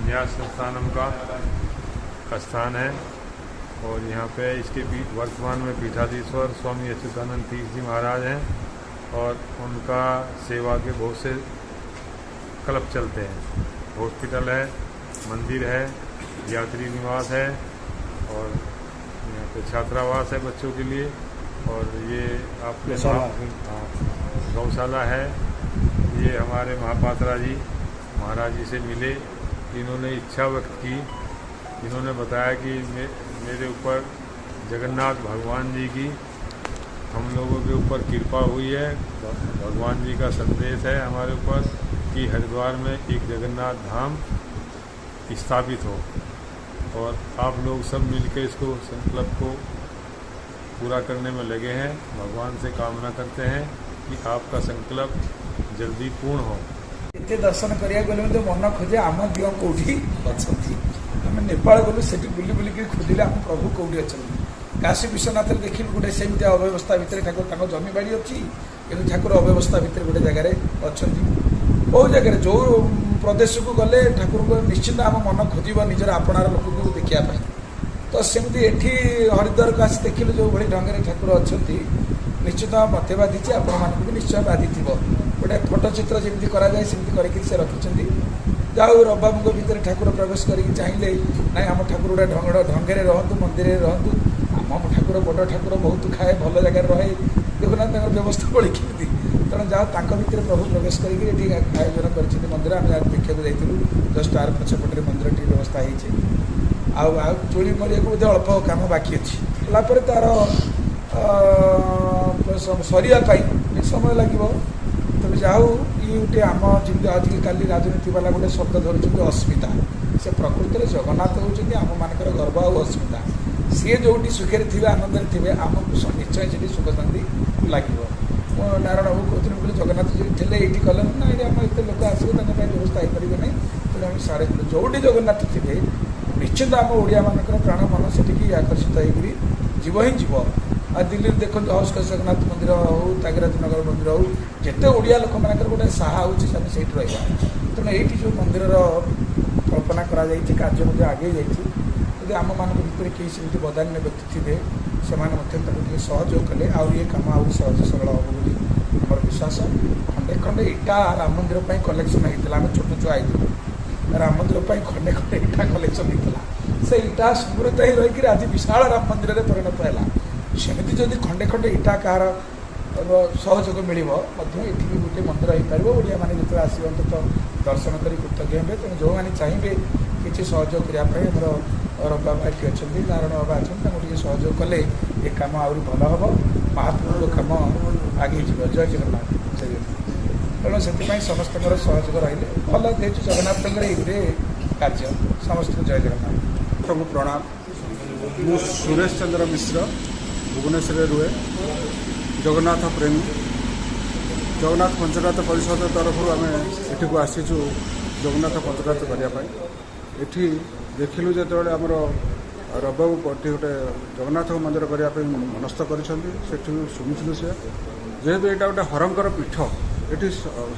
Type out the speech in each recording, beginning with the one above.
न्यास संस्थानम का स्थान है और यहाँ पे इसके वर्तमान में पीठाधीश्वर स्वामी अच्युतानंद तीर्थ जी महाराज हैं और उनका सेवा के बहुत से क्लब चलते हैं। हॉस्पिटल है, मंदिर है, यात्री निवास है और यहाँ पे छात्रावास है बच्चों के लिए और ये आपके गौशाला है। ये हमारे महापात्रा जी महाराज जी से मिले, इन्होंने इच्छा व्यक्त की। इन्होंने बताया कि मेरे ऊपर जगन्नाथ भगवान जी की हम लोगों के ऊपर कृपा हुई है। भगवान जी का संदेश है हमारे ऊपर कि हरिद्वार में एक जगन्नाथ धाम स्थापित हो और आप लोग सब मिलकर इसको संकल्प को पूरा करने में लगे हैं। भगवान से कामना करते हैं कि आपका संकल्प जल्दी पूर्ण हो। एते दर्शन करिया गले तो मन खोजे आम दिव कोठी अछंती। आम नेपाल गलु सेठी बुली बुली कि खोजिले आम प्रभु कोठी अछंती। काशी विश्वनाथ देखिलु गोटे सेमती अव्यवस्था भितर ठाकुर तांको जमी बाड़ी अच्छी किन्तु ठाकुर अव्यवस्था भितर गोटे जगह अच्छा। बहुत जगह जो प्रदेश को गले ठाकुर को निश्चित आम मन खोज निजर आपणार लोक को देखापी। तो सेमती एठी हरिद्वार को आसी देखिलु जो भाई ढंग से ठाकुर अच्छा निश्चित मत बाधि आपण मानक भी निश्चय बाधि गोटे फोटो चित्र जमी कराए सेमती करके से रखिंट। जाऊ रबाबू भितर ठाकुर प्रवेश करके चाहिए ना आम ठाकुर गोटे ढंग से रहतु मंदिर में रहतु। आम ठाकुर बड़ ठाकुर बहुत खाए भल जगह रहे देखना व्यवस्था बड़ी केमती। तेणु जा भितर प्रभु प्रवेश करके आयोजन कर मंदिर आम देखा जाइलु जस्ट are पछपटे मंदिर टी व्यवस्था होती। आउ चोली मरिया बोधे अल्प कम बाकी अच्छी कलापर तार सरियापाई समय लगे। तेज जाऊ ये गोटे आम जमी आजिकाली राजनीति वाला गोटे शब्द धरुंट अस्मिता, से प्रकृत में जगन्नाथ होती आम मानकर गर्व आउ अस्मिता। सी जो सुखे थे आनंद थे आमको निश्चय से सुख शांति लगे। नारायण बाबू कहते बोले जगन्नाथ जी थे ये कले ना ये आम एत लोक आसो व्यवस्था हो पारे ना। तेणु आम सारे जो जगन्नाथ थे निश्चित आम ओडिया मानकर प्राण मन से आकर्षित होकर जीव ही जीव। आ दिल्ली देखो हौसखास जगन्नाथ मंदिर हो त्यागराज नगर मंदिर हो जिते ओडिया लोक मानकर गोटे साहा हो रहा। तेणु ये जो मंदिर कल्पना कर कार्य आगे जाए आम मान भितर कई सेमती बदान्य व्यक्ति थे से सहयोग कले आउ ये कम आउ सहज सरल हम बोली आमर विश्वास। खंडे खंडे इटा राम मंदिर कलेक्शन होता आम छोट छुआ आई राम मंदिर खंडे खंडे इटा कलेक्शन होता से इटा संग्रहित ही रही आज विशाल राम मंदिर में परिणत है। सेमती जदि खंडे खंडे इटा कार सहयोग मिल भी गोटे मंदिर हो पार। ओडिया मैंने जो आसत तो दर्शन कर कृतज्ञ हे। तेणु जो मैंने चाहिए किसी सहयोग करने आम रबाबा एटी अच्छा नारायण बाबा अच्छा सहयोग कले ये कम आहरी भल हम महाप्रभु कम आगे जय जगन्नाथ जय जगन्नाथ। तेणु से समस्त सहयोग रही भल जेहेतु जगन्नाथ ये गोटे कार्य समस्त जय जगन्नाथ। प्रणाम। मु सुरेश चंद्र मिश्र भुवनेश्वर रुहे जगन्नाथ प्रेमी। जगन्नाथ पंचरात परिषद तरफ आम एठिक आसीचु जगन्नाथ पंचरात करने। एठी देखिलु যেତେବେଳେ ଆମର ରବାବୁ ପଟି ଗୋଟେ ଜଗନ୍ନାଥ ମନ୍ଦିର କରିବା ପାଇଁ ମନସ୍ଥ କରିଛନ୍ତି ସେଠୁ ଶୁଣିଥିଲୁ। ସେ ଯେହେତୁ ଏଇଟା ଗୋଟେ ହରଙ୍କର ପୀଠ, ଏଠି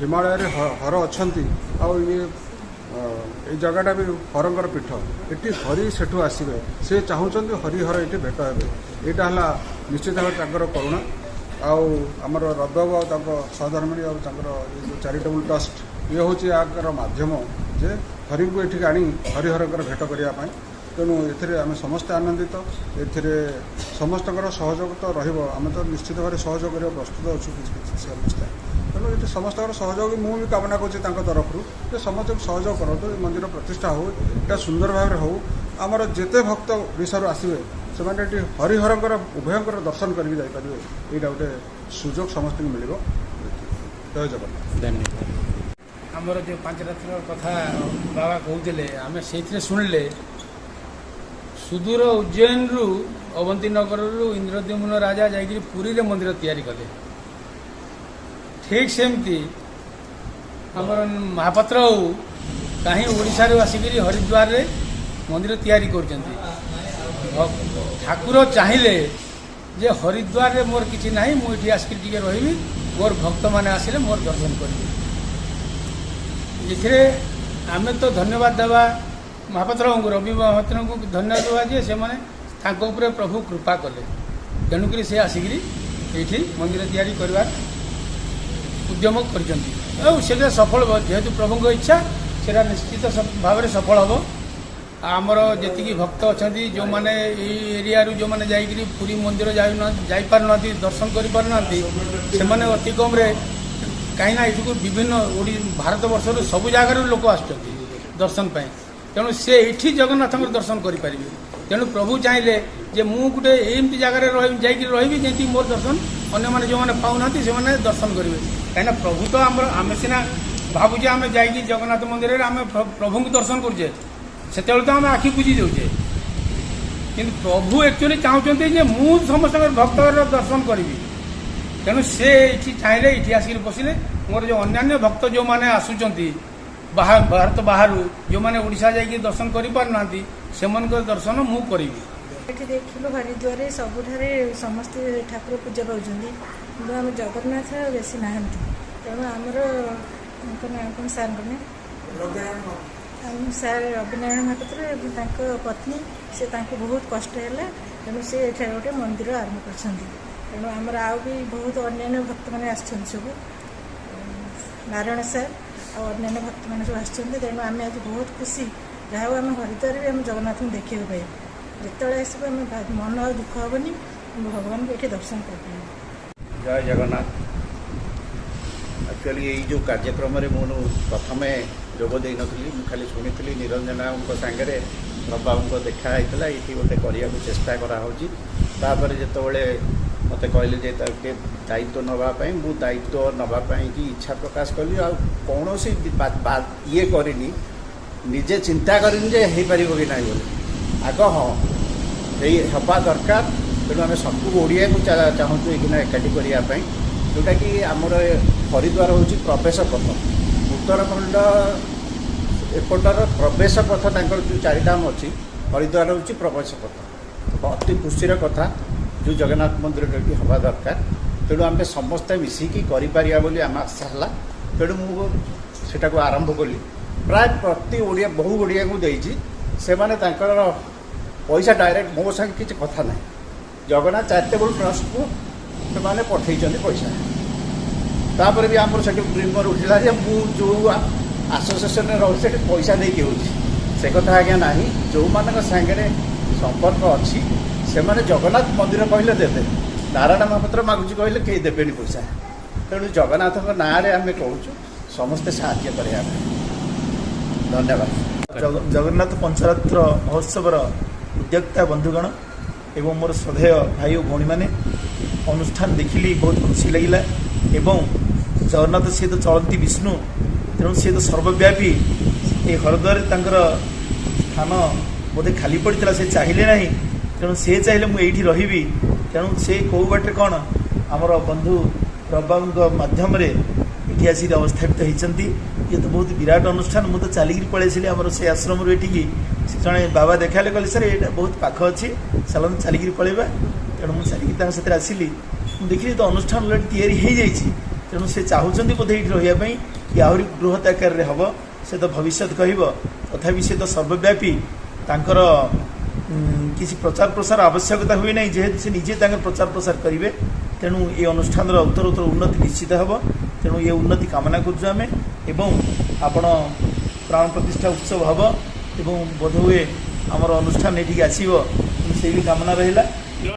ହିମାଳୟରେ ହର ଅଛନ୍ତି ଆଉ ଇଏ ଏଇ ଜାଗାଟା ବି ହରଙ୍କର ପୀଠ। ଏଠି ହରି ସେଠୁ ଆସିବେ, ସେ ଚାହୁଁଛନ୍ତି ହରିହର ଏଠି ଭେଟ ହେବେ। ଏଇଟା ହେଲା ନିଶ୍ଚିତ ଭାବରେ ତାଙ୍କର କରୁଣା। ଆଉ ଆମର ରବାବୁ ଆଉ ତାଙ୍କ ସହଧର୍ମିଣୀ ଆଉ ତାଙ୍କର ଏ ଯେଉଁ ଚାରିଟେବୁଲ୍ ଟ୍ରଷ୍ଟ ଇଏ ହେଉଛି ଏହାର ମାଧ୍ୟମ ଯେ ହରିଙ୍କୁ ଏଠିକି ଆଣି ହରିହରଙ୍କର ଭେଟ କରିବା ପାଇଁ। ତେଣୁ ଏଥିରେ ଆମେ ସମସ୍ତେ ଆନନ୍ଦିତ। ଏଥିରେ ସମସ୍ତଙ୍କର ସହଯୋଗ ତ ରହିବ, ଆମେ ତ ନିଶ୍ଚିତ ଭାବରେ ସହଯୋଗ କରିବାକୁ ପ୍ରସ୍ତୁତ ଅଛୁ କିଛି କିଛି ସମସ୍ତେ। ତେଣୁ ଏଠି ସମସ୍ତଙ୍କର ସହଯୋଗ ମୁଁ ବି କାମନା କରୁଛି ତାଙ୍କ ତରଫରୁ ଯେ ସମସ୍ତଙ୍କୁ ସହଯୋଗ କରନ୍ତୁ, ଏ ମନ୍ଦିର ପ୍ରତିଷ୍ଠା ହେଉ, ଏଇଟା ସୁନ୍ଦର ଭାବରେ ହେଉ। ଆମର ଯେତେ ଭକ୍ତ ଓଡ଼ିଶାରୁ ଆସିବେ ସେମାନେ ଏଠି ହରିହରଙ୍କର ଉଭୟଙ୍କର ଦର୍ଶନ କରିକି ଯାଇପାରିବେ। ଏଇଟା ଗୋଟେ ସୁଯୋଗ ସମସ୍ତଙ୍କୁ ମିଳିବ। ଜୟ ଜଗନ୍ନାଥ। ଧନ୍ୟବାଦ। ଆମର ଯେଉଁ ପାଞ୍ଚରାତ୍ର କଥା ବାବା କହୁଥିଲେ ଆମେ ସେଇଥିରେ ଶୁଣିଲେ ସୁଦୂର ଉଜ୍ଜୈନରୁ ଅବନ୍ତୀ ନଗରରୁ ଇନ୍ଦ୍ରଦ୍ୟୁମ୍ନ ରାଜା ଯାଇକରି ପୁରୀରେ ମନ୍ଦିର ତିଆରି କଲେ। ଠିକ୍ ସେମିତି ଆମର ମହାପାତ୍ର ହଉ କାହିଁ ଓଡ଼ିଶାରୁ ଆସିକରି ହରିଦ୍ୱାରରେ ମନ୍ଦିର ତିଆରି କରୁଛନ୍ତି। ଠାକୁର ଚାହିଁଲେ ଯେ ହରିଦ୍ୱାରରେ ମୋର କିଛି ନାହିଁ, ମୁଁ ଏଠି ଆସିକରି ଟିକେ ରହିବି, ମୋର ଭକ୍ତମାନେ ଆସିଲେ ମୋର ଦର୍ଶନ କରିବେ। ଏଥିରେ ଆମେ ତ ଧନ୍ୟବାଦ ଦେବା ମହାପାତ୍ରଙ୍କୁ, ରବି ମହାପାତ୍ରଙ୍କୁ ଧନ୍ୟବାଦ ଦେବା ଯେ ସେମାନେ ତାଙ୍କ ଉପରେ ପ୍ରଭୁ କୃପା କଲେ। ତେଣୁକରି ସେ ଆସିକିରି ଏଇଠି ମନ୍ଦିର ତିଆରି କରିବାର ଉଦ୍ୟମ କରିଛନ୍ତି ଆଉ ସେଇଟା ସଫଳ, ଯେହେତୁ ପ୍ରଭୁଙ୍କ ଇଚ୍ଛା, ସେଇଟା ନିଶ୍ଚିତ ଭାବରେ ସଫଳ ହେବ। ଆମର ଯେତିକି ଭକ୍ତ ଅଛନ୍ତି, ଯେଉଁମାନେ ଏଇ ଏରିଆରୁ ଯେଉଁମାନେ ଯାଇକିରି ପୁରୀ ମନ୍ଦିର ଯାଉନାହାନ୍ତି, ଯାଇପାରୁନାହାନ୍ତି, ଦର୍ଶନ କରିପାରୁନାହାନ୍ତି, ସେମାନେ ଅତି କମ୍ରେ, କାହିଁକିନା ଏଠିକୁ ବିଭିନ୍ନ ଭାରତବର୍ଷରୁ ସବୁ ଜାଗାରୁ ଲୋକ ଆସୁଛନ୍ତି ଦର୍ଶନ ପାଇଁ, ତେଣୁ ସେ ଏଇଠି ଜଗନ୍ନାଥଙ୍କର ଦର୍ଶନ କରିପାରିବେ। ତେଣୁ ପ୍ରଭୁ ଚାହିଁଲେ ଯେ ମୁଁ ଗୋଟେ ଏମିତି ଜାଗାରେ ଯାଇକି ରହିବି, ଯେମିତି ମୋର ଦର୍ଶନ ଅନ୍ୟମାନେ ଯେଉଁମାନେ ପାଉନାହାନ୍ତି ସେମାନେ ଦର୍ଶନ କରିବେ। କାହିଁକିନା ପ୍ରଭୁ ତ ଆମର, ଆମେ ସିନା ଭାବୁଛେ ଆମେ ଯାଇକି ଜଗନ୍ନାଥ ମନ୍ଦିରରେ ଆମେ ପ୍ରଭୁଙ୍କୁ ଦର୍ଶନ କରୁଛେ, ସେତେବେଳେ ତ ଆମେ ଆଖି ବୁଜି ଦେଉଛେ, କିନ୍ତୁ ପ୍ରଭୁ ଆକ୍ଚୁଆଲି ଚାହୁଁଛନ୍ତି ଯେ ମୁଁ ସମସ୍ତଙ୍କର ଭକ୍ତର ଦର୍ଶନ କରିବି। ତେଣୁ ସେ ଏଇଠି ଚାହିଁଲେ, ଏଇଠି ଆସିକିରି ବସିଲେ, ମୋର ଯେଉଁ ଅନ୍ୟାନ୍ୟ ଭକ୍ତ ଯେଉଁମାନେ ଆସୁଛନ୍ତି ଭାରତ ବାହାରୁ, ଯେଉଁମାନେ ଓଡ଼ିଶା ଯାଇକି ଦର୍ଶନ କରିପାରୁନାହାନ୍ତି, ସେମାନଙ୍କର ଦର୍ଶନ ମୁଁ କରିବି। ଏଠି ଦେଖିଲୁ ହରିଦ୍ୱାରରେ ସବୁଠାରେ ସମସ୍ତେ ଠାକୁର ପୂଜା ପାଉଛନ୍ତି, କିନ୍ତୁ ଆମ ଜଗନ୍ନାଥ ବେଶୀ ନାହାନ୍ତି। ତେଣୁ ଆମର କ'ଣ ସାର୍ଙ୍କ ନାଁ, ଆମ ସାର୍ ରବିନାରାୟଣ ମହାପାତ୍ର ଏବଂ ତାଙ୍କ ପତ୍ନୀ, ସେ ତାଙ୍କୁ ବହୁତ କଷ୍ଟ ହେଲା, ତେଣୁ ସେ ଏଠାରେ ଗୋଟେ ମନ୍ଦିର ଆରମ୍ଭ କରିଛନ୍ତି। ତେଣୁ ଆମର ଆଉ ବି ବହୁତ ଅନ୍ୟାନ୍ୟ ଭକ୍ତମାନେ ଆସିଛନ୍ତି ସବୁ, ନାରାୟଣ ସାର୍ ଆଉ ଅନ୍ୟାନ୍ୟ ଭକ୍ତମାନେ ସବୁ ଆସିଛନ୍ତି। ତେଣୁ ଆମେ ଆଜି ବହୁତ ଖୁସି, ଯାହା ହଉ ଆମେ ହରିଦ୍ୱାରରେ ବି ଆମେ ଜଗନ୍ନାଥଙ୍କୁ ଦେଖିବାକୁ ପାଇବୁ। ଯେତେବେଳେ ଆସିବୁ ଆମେ ମନ ଆଉ ଦୁଃଖ ହେବନି, ଭଗବାନଙ୍କୁ ଏଠି ଦର୍ଶନ କରିପାରିବୁ। ଜୟ ଜଗନ୍ନାଥ। ଆକ୍ଚୁଆଲି ଏଇ ଯେଉଁ କାର୍ଯ୍ୟକ୍ରମରେ ମୁଁ ପ୍ରଥମେ ଯୋଗ ଦେଇନଥିଲି, ମୁଁ ଖାଲି ଶୁଣିଥିଲି। ନିରଞ୍ଜନ ବାବୁଙ୍କ ସାଙ୍ଗରେ ରବିବାବୁଙ୍କ ଦେଖା ହେଇଥିଲା, ଏଇଠି ଗୋଟେ କରିବାକୁ ଚେଷ୍ଟା କରାହେଉଛି। ତାପରେ ଯେତେବେଳେ ମୋତେ କହିଲେ ଯେ ତାକୁ ଟିକେ ଦାୟିତ୍ୱ ନେବା ପାଇଁ, ମୁଁ ଦାୟିତ୍ୱ ନେବା ପାଇଁକି ଇଚ୍ଛା ପ୍ରକାଶ କଲି। ଆଉ କୌଣସି ଇଏ କରିନି, ନିଜେ ଚିନ୍ତା କରିନି ଯେ ହେଇପାରିବ କି ନାହିଁ ବୋଲି। ଆଗ ହଁ ହେଇ ହେବା ଦରକାର। ତେଣୁ ଆମେ ସବୁ ଓଡ଼ିଆକୁ ଚାହୁଁଛୁ ଏଇକିନା ଏକାଠି କରିବା ପାଇଁ, ଯେଉଁଟାକି ଆମର ହରିଦ୍ୱାର ହେଉଛି ପ୍ରବେଶ ପଥ, ଉତ୍ତରାଖଣ୍ଡ ଏପଟର ପ୍ରବେଶ ପଥ। ତାଙ୍କର ଯେଉଁ ଚାରିଧାମ ଅଛି, ହରିଦ୍ୱାର ହେଉଛି ପ୍ରବେଶ ପଥ। ଅତି ଖୁସିର କଥା ଯେଉଁ ଜଗନ୍ନାଥ ମନ୍ଦିରଟା ଏଠି ହେବା ଦରକାର। ତେଣୁ ଆମେ ସମସ୍ତେ ମିଶିକି କରିପାରିବା ବୋଲି ଆମ ଆଶା ହେଲା। ତେଣୁ ମୁଁ ସେଟାକୁ ଆରମ୍ଭ କଲି। ପ୍ରାୟ ପ୍ରତି ଓଡ଼ିଆ, ବହୁ ଓଡ଼ିଆଙ୍କୁ ଦେଇଛି। ସେମାନେ ତାଙ୍କର ପଇସା ଡାଇରେକ୍ଟ, ମୋ ସାଙ୍ଗେ କିଛି କଥା ନାହିଁ, ଜଗନ୍ନାଥ ଚାରିଟେବୁଲ୍ ଟ୍ରଷ୍ଟକୁ ସେମାନେ ପଠେଇଛନ୍ତି ପଇସା। ତାପରେ ବି ଆମର ସେଠି ଡ୍ରିମର ଉଠିଲା ଯେ ମୁଁ ଯେଉଁ ଆସୋସିଏସନରେ ରହୁଛି ସେଠି ପଇସା ଦେଇକି ହେଉଛି। ସେ କଥା ଆଜ୍ଞା ନାହିଁ। ଯେଉଁମାନଙ୍କ ସାଙ୍ଗରେ ସମ୍ପର୍କ ଅଛି ସେମାନେ ଜଗନ୍ନାଥ ମନ୍ଦିର କହିଲେ ଦେବେ, ନାରାୟଣ ମହାପାତ୍ର ମାଗୁଛି କହିଲେ କେହି ଦେବେନି ପଇସା। ତେଣୁ ଜଗନ୍ନାଥଙ୍କ ନାଁରେ ଆମେ କହୁଛୁ ସମସ୍ତେ ସାହାଯ୍ୟ କରିବା ପାଇଁ। ଧନ୍ୟବାଦ। ଜଗନ୍ନାଥ ପଞ୍ଚରାତ୍ର ମହୋତ୍ସବର ଉଦ୍ୟୋକ୍ତା ବନ୍ଧୁଗଣ ଏବଂ ମୋର ଶ୍ରଦ୍ଧେୟ ଭାଇ ଓ ଭଉଣୀମାନେ, ଅନୁଷ୍ଠାନ ଦେଖିଲି, ବହୁତ ଖୁସି ଲାଗିଲା। ଏବଂ ଜଗନ୍ନାଥ ସିଏ ତ ଚଳନ୍ତି ବିଷ୍ଣୁ, ତେଣୁ ସିଏ ତ ସର୍ବବ୍ୟାପୀ। ଏ ହରିଦ୍ୱାରରେ ତାଙ୍କର ସ୍ଥାନ ବୋଧେ ଖାଲି ପଡ଼ିଥିଲା, ସେ ଚାହିଁଲେ ନାହିଁ, ତେଣୁ ସେ ଚାହିଁଲେ ମୁଁ ଏଇଠି ରହିବି। ତେଣୁ ସେ କେଉଁ ବାଟରେ କ'ଣ ଆମର ବନ୍ଧୁ ରବିବାବୁଙ୍କ ମାଧ୍ୟମରେ ଏଠି ଆସିକି ଅବସ୍ଥାପିତ ହେଇଛନ୍ତି। ଇଏ ତ ବହୁତ ବିରାଟ ଅନୁଷ୍ଠାନ। ମୁଁ ତ ଚାଲିକିରି ପଳେଇ ଆସିଲି ଆମର ସେ ଆଶ୍ରମରୁ ଏଠିକି। ସେ ଜଣେ ବାବା ଦେଖାଇଲେ, କହିଲେ ସାର୍ ଏଇଟା ବହୁତ ପାଖ ଅଛି, ଚାଲନ୍ତୁ ଚାଲିକିରି ପଳେଇବା। ତେଣୁ ମୁଁ ଚାଲିକି ତାଙ୍କ ସାଥିରେ ଆସିଲି। ମୁଁ ଦେଖିଲି ତ ଅନୁଷ୍ଠାନ ଅଲରେଡ଼ି ତିଆରି ହେଇଯାଇଛି, ତେଣୁ ସେ ଚାହୁଁଛନ୍ତି ବୋଧେ ଏଇଠି ରହିବା ପାଇଁ କି ଆହୁରି ବୃହତ ଆକାରରେ ହେବ, ସେ ତ ଭବିଷ୍ୟତ କହିବ। ତଥାପି ସେ ତ ସର୍ବବ୍ୟାପୀ, ତାଙ୍କର କିଛି ପ୍ରଚାର ପ୍ରସାର ଆବଶ୍ୟକତା ହୁଏ ନାହିଁ, ଯେହେତୁ ସେ ନିଜେ ତାଙ୍କର ପ୍ରଚାର ପ୍ରସାର କରିବେ। ତେଣୁ ଏ ଅନୁଷ୍ଠାନର ଉତ୍ତରୋତ୍ତର ଉନ୍ନତି ନିଶ୍ଚିତ ହେବ। ତେଣୁ ଏ ଉନ୍ନତି କାମନା କରୁଛୁ ଆମେ। ଏବଂ ଆପଣ ପ୍ରାଣ ପ୍ରତିଷ୍ଠା ଉତ୍ସବ ହେବ ଏବଂ ବୋଧହୁଏ ଆମର ଅନୁଷ୍ଠାନ ଏଠିକି ଆସିବ, ସେଇ ବି କାମନା ରହିଲା।